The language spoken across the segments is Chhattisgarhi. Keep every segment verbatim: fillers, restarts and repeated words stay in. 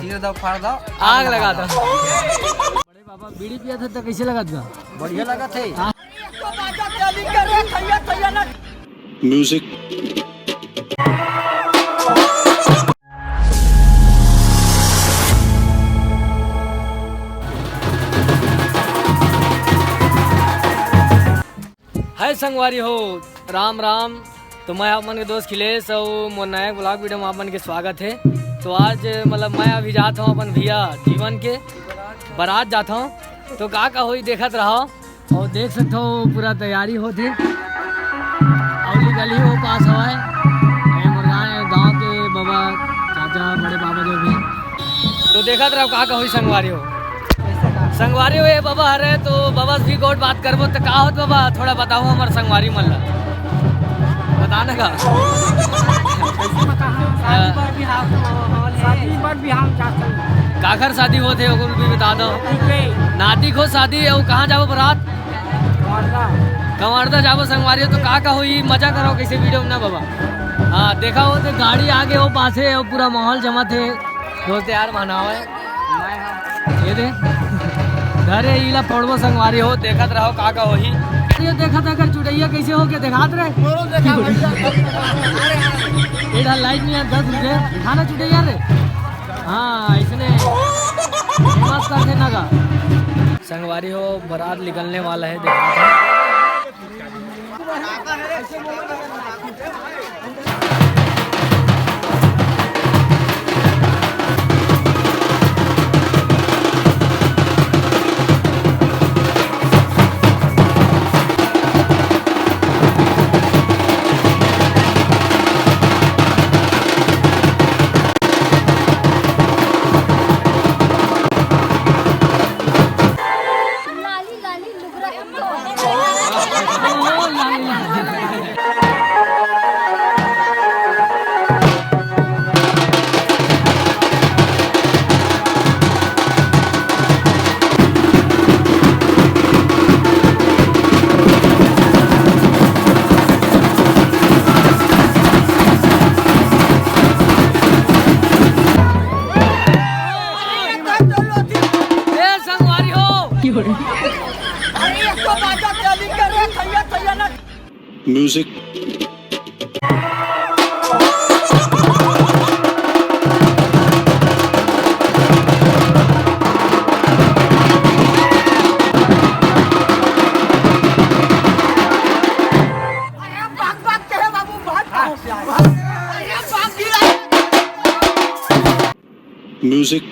चीर दो, फाड़ दो, आग लगा दो। बड़े बाबा, बीड़ी पिया था तो कैसे लगा था? बढ़िया लगा थे। हाँ। Music। हाय संगवारी हो, राम राम। तो मैं आप मन के दोस्त खिलेश अउ मोर नया vlog video में आप मन के स्वागत है। तो आज मतलब मैं अभी जात हूँ अपन भैया जीवन के बारात जात हूँ। तो का का होई देखत रहो। अउ देख सकत हो पूरा तैयारी होत हे। अउली गली हो पास हवय। ए मोर गाँव, गाँव के बाबा, चाचा, बड़े बाबा जो भी। तो देखत रहो का का होई संगवारी हो। संगवारी हो, ये बाबा हरे तो बाबा से भी गोठ बात करबो। तो का होत बाबा, थोड़ा बताओ हमर संगवारी मन ला। बता ना का। शादी बर बिहाव, शादी बर बिहाव जात हन। काखर शादी होत हे, ओकर भी बता दो। ठीक है। नाती को शादी है, वो कहाँ जाबो बारात? कवर्धा। कवर्धा जाबो संगवारी हो, तो का का होई, मजा करो कैसे video में ना बाबा। हाँ, देखा हो तो गाड़ी आगे हो पास है, वो पूरा माहौल जमा थे। दोस्त यार मनावे। ये दे। घरे इला पड़बो संगवारी हो, देखत रहो का का होही। ये देखत अगर चुड़ैया कैसे हो के देखात रहे। एडा लाइट नहीं है, दस रुपये खाना चुड़ैया रे। हाँ, इसने फेमस करते ना का। संगवारी हो, बारात निकलने वाला है, देखा था। ए संगवारी हो। अरे, एक तो बाजा चली करे, थैया, थैया ना। Music। अरे, भाग, भाग, चले बाबू, भाग, भाग। अरे, भाग, गिरा। Music।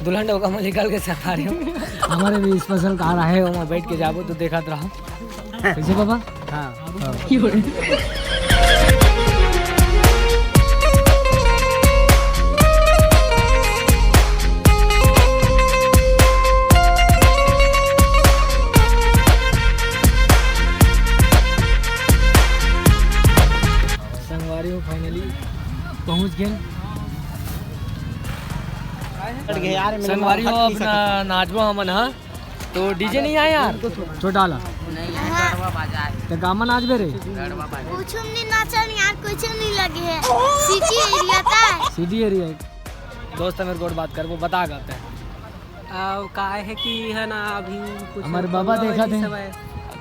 दुल्हन डौका में निकल के सफारी हो। हमारे भी special कार आहे, ओमा बैठ के जाबो तो देखत रहो। कैसे बाबा? हाँ। संगवारी हो, finally पहुंच गए। संगवारी हो, अपना नाचबो हमन, हाँ। तो DJ नहीं आया यार, छोटा वाला। नहीं है, गढ़वा बाजार है। तो गामा नाच बे रे। गढ़वा बाजार। कुछ नहीं नाचन यार, कुछ नहीं लगे है। City area था। City area है। दोस्त मेरे को बात कर, वो बता करते हैं। आ, का है कि है ना, अभी कुछ हमारे बाबा पंगा देखा होइस थे। हवय।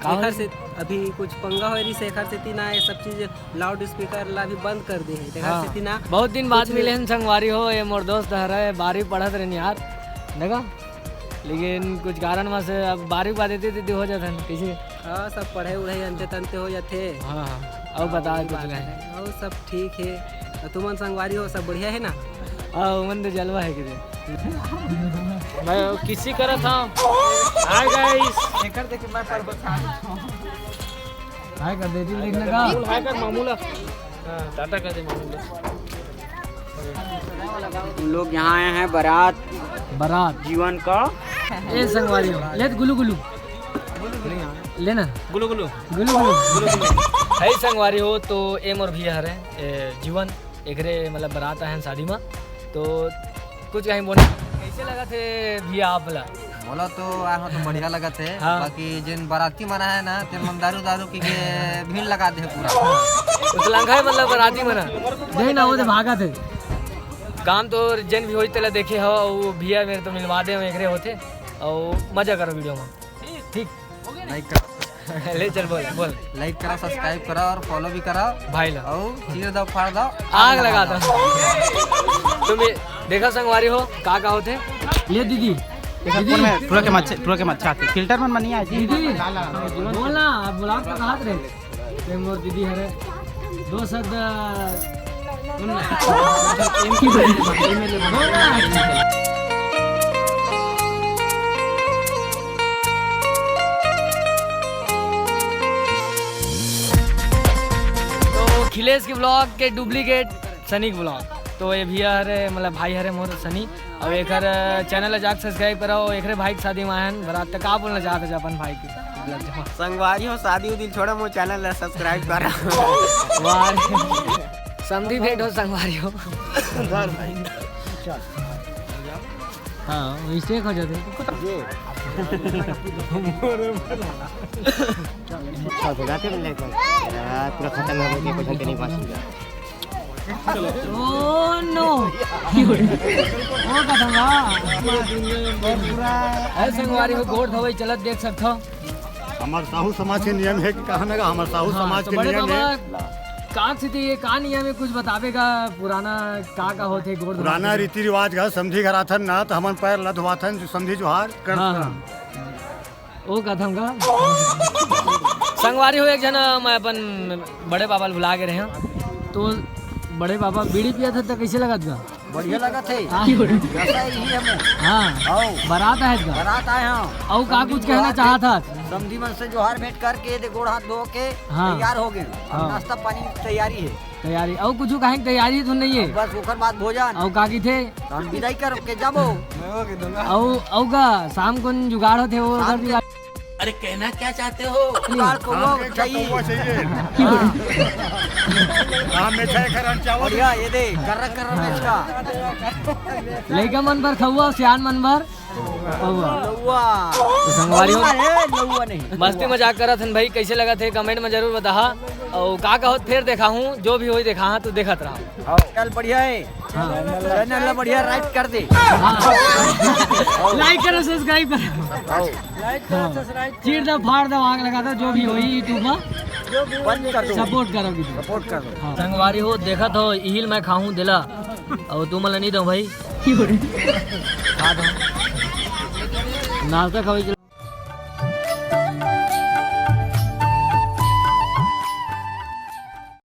का एखर होइस? से अभी कुछ पंगा होय रहिस, एखर सेती ना ये सब चीज loud speaker ला भी बंद कर दे है। एखर हाँ। सेती ना बहुत दिन बाद कुछ मिले हैं संगवारी हो, ये मोर दोस्त हरे, बारहवीं पढ़त रहन यार, देखा। लेकिन कुछ कारणवश अब बारहवीं बाद एती तेती हो जात हन, कैसे? हाँ, सब पढ़ाई उढ़ाई अंते तंते हो जाथे। हाँ, हाँ। अब बता वही कुछ बात नहीं। है। और सब ठीक है। और तुमन संगवारी हो, सब बढ़िया है ना? हाँ, उमन तो जलवा है किधर। मैं किसी करत हूँ। Hi guys। एकर देख के मैं पर्वत खा लेता हूँ। Hi कर दे, दिल देखने का। मामूल hi कर, मामूल। हाँ, टाटा कर दे मामूल। हम लोग यहाँ आए हैं बारात बारात। जीवन का। ए संगवारी हो, ले तो गुलू गुलू। लेना। गुलू गुलू। गुलू गुलू। गुलू गुलू। हे संगवारी हो, तो ए मोर भैया हरे, ए, जीवन, एकरे मतलब बारात आए हैं शादी में, तो कुछ कहीं बोले। कैसे लगा थे भैया आप ला? मोला तो आए हो तो बढ़िया लगत हे। हाँ। बाकी जेन बराती मन आए ना, तेन मन दारू दारू पी के भीड़ लगा दे पूरा। उतलंघा है मतलब बराती मन। नहीं ना, वो तो भागत हे। काम तो जेन भी होई तेला देखे हो, वो भैया मेरे तो मिलवा दे, एकरे होथे। और मजा करो वीडियो में। ठीक। लाइक करो। ले चल बोल, बोल। लाइक करो, सब्सक्राइब करो और फॉलो भी करो। भाई ला। और चीर दो, फाड़ दो, आग लगा दो। तुम ये देखा संगवारी हो, का का होथे? ले दीदी। देखा दीदी। कौन में, टुरा के मच्छा, टुरा के मच्छा आथे। फिल्टर मन म नहीं आए जी। दीदी, बोल ना, आप ब्लॉग तो कहा रहे। ते मोर दीदी हरे। दो शब्द। तो अखिलेश के ब्लॉग के डुप्लीकेट सनी के ब्लॉग। तो ये भैया हरे, मतलब भाई हरे मोर सनी। अब एकर चैनल ला जाके सब्सक्राइब कराओ। एकरे भाई के शादी में आयन बरात, त का बोलना चाहत हो अपन भाई के? संगवारी हो, शादी उदी छोड़ा, मोर चैनल ला सब्सक्राइब करा। वाह रे। समधी भेंट हो संगवारी हो। धर भाई। हाँ, मिस्टेक हो जाते। अच्छा, तो जाते मिलने को। यार, पूरा खतरनाक हो गया, पता नहीं पास हो गया। Oh no! ओ कथम बा। अरे संगवारी हो, गोड़ धोवई चलत देख सकथो। हमार साहू समाज के नियम है कि कहा ना, हमार साहू हाँ, समाज तो के बड़े नियम बाबा, है। का स्थिति ये का नियम है, कुछ बतावेगा पुराना का का होथे गोड़ धोवई पुराना के? रीति रिवाज का समधी घर आथन ना, तो हमन पैर ला धोवाथन, जो समधी जोहार कर हाँ, हाँ। ओ कथम का? संगवारी हो, एक जना मैं अपन बड़े बाबा ल भुला गे रहे हूँ। तो बड़े बाबा बीड़ी पिया था तो कैसे लगत गा? बढ़िया लगत हे। हाँ। नशा ही है मुँह। हाँ। आओ। बारात आए का? बारात आए हैं। अउ का समधी कुछ कहना जोहार चाहत भेंट, हस? समधी मन से जोहार भेंट करके दे गोड़ हाथ धो के हाँ। तैयार हो गए। अब हाँ। नाश्ता पानी की तैयारी है। तैयारी, अउ कुछ कहे के तैयारी तो नहीं है? बस ओकर बाद भोजन। अउ का की थे? तो हम विदाई कर के जाबो। अउ, अउ का शाम को जुगाड़ होथे वो शाम ओकर के जुगाड़? अरे कहना क्या चाहते हो? जुगाड़ को शाम वो के एक चाहिए। कौवा चाहिए। हाँ। हाँ, मेछा एक हरन चावल। बढ़िया, ये दे, कर्रा कर्रा मेछा। लइका मन बर खउआ, सियान मन बर खउआ। नौवा। तो संगवारी हो, नौवा है, नौवा नहीं। मस्ती मजाक करत हन भाई, कैसे लगत हे कमेंट में जरूर बताहा। और का का होत फेर देखा हूँ, जो भी होई देखा हाँ, तू देखत रहा। हाँ, चल बढ़िया है। हाँ। चैनल ला बढ़िया राइट कर दे। हाँ। लाइक करो, सब्सक्राइब करो। हाँ। चीर दो, फाड़ दो, आग लगा दो, जो भी होई YouTube में बंद कर दो। सपोर्ट करो वीडियो। सपोर्ट कर दो। हाँ। संगवारी हो, देखत हो, इहिल मैं खाहूँ दिला, और तुम ला नहीं दो भाई। खा दो। नाश्ता खावे के